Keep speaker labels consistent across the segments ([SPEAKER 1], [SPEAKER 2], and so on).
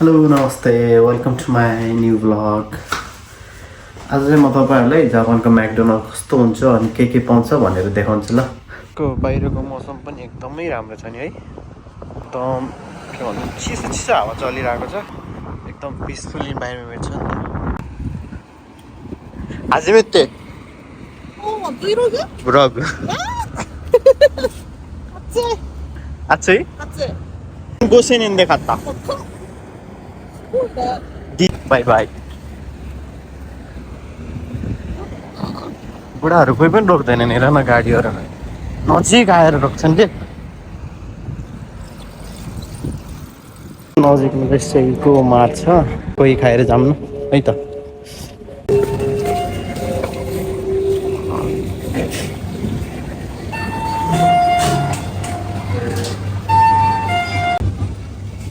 [SPEAKER 1] Hello नमस्ते welcome to my new blog. आज चाहिँ म तपाईँहरूलाई जापानको म्याकडोनल्ड कस्तो हुन्छ अनि के पाउँछ भनेर देखाउँछु ल। को बाहिरको मौसम पनि एकदमै राम्रो छ नि है। एकदम के भन्नु चिसो चिसो हावा चलिरहेको छ। एकदम पिसफुल इन्भाइरोमेन्ट छ नि त। हाजिमेते ब्लग अच्छै गोसेन देखाता बाई बाई। बुढाहरू कोही पनि रोक्दैनन् हेर न गाडीहरू नजिक आएर रोक्छन् के। नजिकमा सेलको मार्च छ कोही खाएर जाऊँ न है त।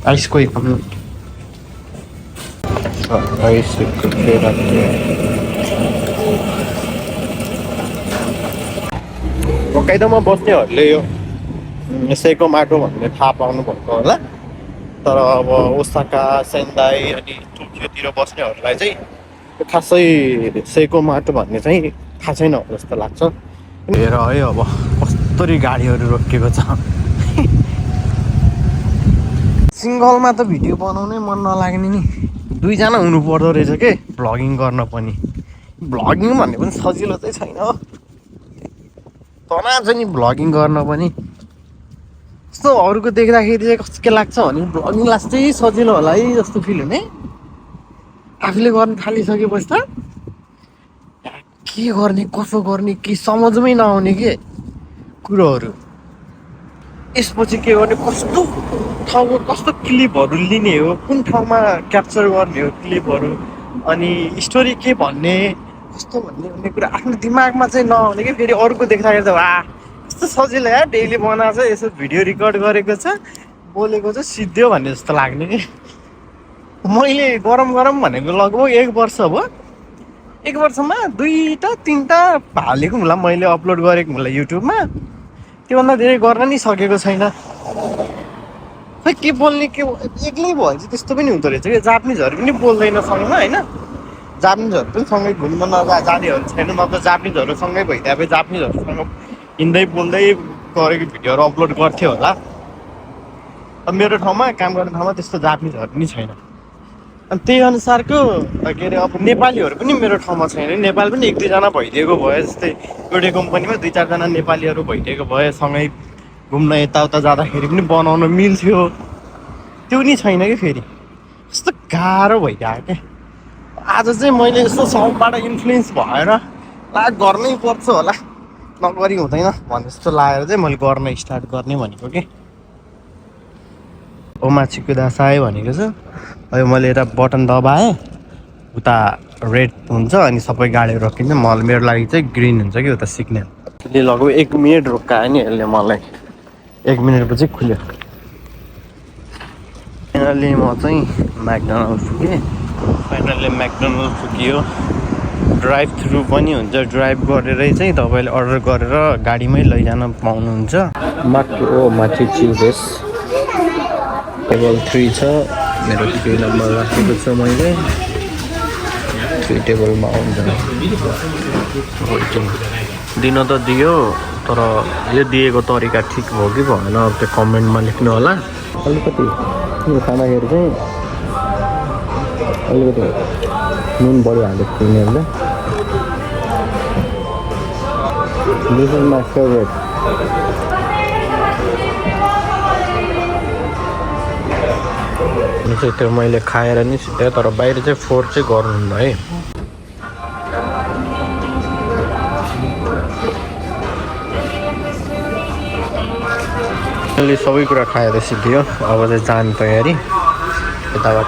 [SPEAKER 1] आइस कोही खानु आइस पकाइदमा बस्नेहरूले यो यसैको माटो भन्ने थाहा पाउनु भएको होला। तर अब ओसाका सेन्दाई अनि टोकियोतिर बस्नेहरूलाई चाहिँ खासै सेको माटो भन्ने चाहिँ थाहा छैन जस्तो लाग्छ। हेर है अब कस्तरी गाडीहरू रोकिएको छ। सिङ्गलमा त भिडियो बनाउनै मन नलाग्ने नि दुईजना हुनु पर्दो रहेछ के भ्लगिङ गर्न पनि। भ्लगिङ भन्ने पनि सजिलो चाहिँ छैन हो। तनाव छ नि भ्लगिङ गर्न पनि। यस्तो अरूको देख्दाखेरि चाहिँ कस्तो के लाग्छ भने भ्लगिङ लास्टै सजिलो होला है जस्तो फिल हुने। आफूले गर्न थालिसकेपछि त के गर्ने कसो गर्ने के समझमै नआउने के कुरोहरू। यसपछि के गर्ने कस्तो ठाउँको कस्तो क्लिपहरू लिने हो कुन ठाउँमा क्याप्चर गर्ने हो क्लिपहरू अनि स्टोरी के भन्ने कस्तो भन्ने कुरा आफ्नो दिमागमा चाहिँ नआउने कि। फेरि अरूको देख्दाखेरि त वाह कस्तो सजिलो या डेली बनाएको छ यसो भिडियो रेकर्ड गरेको छ बोलेको छ सिद्धो भन्ने जस्तो लाग्ने कि। मैले गरम भनेको लगभग 1 वर्ष भयो। 1 वर्षमा 2टा 3टा हालेको होला मैले अपलोड गरेको होला युट्युबमा। त्योभन्दा धेरै गर्न नि सकेको छैन। खै के बोल्ने के एक्लै भयो चाहिँ त्यस्तो पनि हुँदो रहेछ कि। जापानिजहरू पनि बोल्दैन सँगमा होइन। जापानिजहरू पनि सँगै घुम्न जानेहरू छैन न त जापानिजहरू सँगै भइदिए अब जापानिजहरूसँग हिँड्दै बोल्दै गरेको भिडियोहरू अपलोड गर्थ्यो होला। अब मेरो ठाउँमा काम गर्ने ठाउँमा त्यस्तो जापानिजहरू पनि छैन। अनि त्यही अनुसारको के अरे अब नेपालीहरू पनि मेरो ठाउँमा छैन। नेपाल पनि 1-2जना भइदिएको भयो जस्तै एउटै कम्पनीमा 2-4जना नेपालीहरू भइदिएको भए सँगै घुम्न यताउता जाँदाखेरि पनि बनाउन मिल्थ्यो। त्यो नि छैन कि फेरि कस्तो गाह्रो भइरहेको क्या। आज चाहिँ मैले यस्तो सबबाट इन्फ्लुएन्स भएर ला गर्नै पर्छ होला नगरी हुँदैन भन्ने जस्तो लागेर चाहिँ मैले गर्न स्टार्ट गर्ने भनेको कि। ओमाचिको दासाई भनेको छ। अब मैले यता बटन दबाएँ उता रेड हुन्छ अनि सबै गाडीहरू रोकिन्छ। मेरो लागि चाहिँ ग्रिन हुन्छ कि उता सिग्नल। त्यसले लगभग 1 मिनट रोकायो नि यसले मलाई। 1 मिनटपछि खुल्यो। फाइनली म चाहिँ म्याकडोनल्ड पुगेँ। फाइनली म्याकडोनल्ड पुग्यो। ड्राइभ थ्रु पनि हुन्छ। ड्राइभ गरेरै चाहिँ तपाईँले अर्डर गरेर गाडीमै लैजान पाउनुहुन्छ। माथि चिल्ड्रेस टेबल 3 छ। मेरो 3 नम्बर राखेको छ मैले। 3 टेबलमा आउँछ। दिन त दियो तर यो दिएको तरिका ठिक भयो कि भएन अब त्यो कमेन्टमा लेख्नु होला। अलिकति यो खाँदाखेरि चाहिँ अलिकति नुन बढी हालेको थियो यिनीहरूले। This is my favourite. चाहिँ त्यो मैले खाएर नि सिधै तर बाहिर चाहिँ फोहोर चाहिँ गर्नुहुन्न है। अहिले सबै कुरा खाएर सिद्धियो। अब चाहिँ जाने तयारी यताबाट।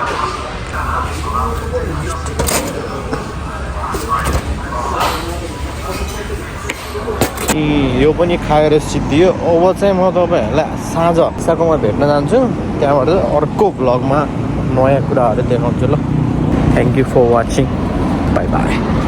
[SPEAKER 1] यो पनि खाएर सिद्धियो। अब चाहिँ म तपाईँहरूलाई साँझ साकोमा भेट्न जान्छु। त्यहाँबाट अर्को भ्लगमा नयाँ कुराहरू देखाउँछु ल। Thank you for watching. Bye by.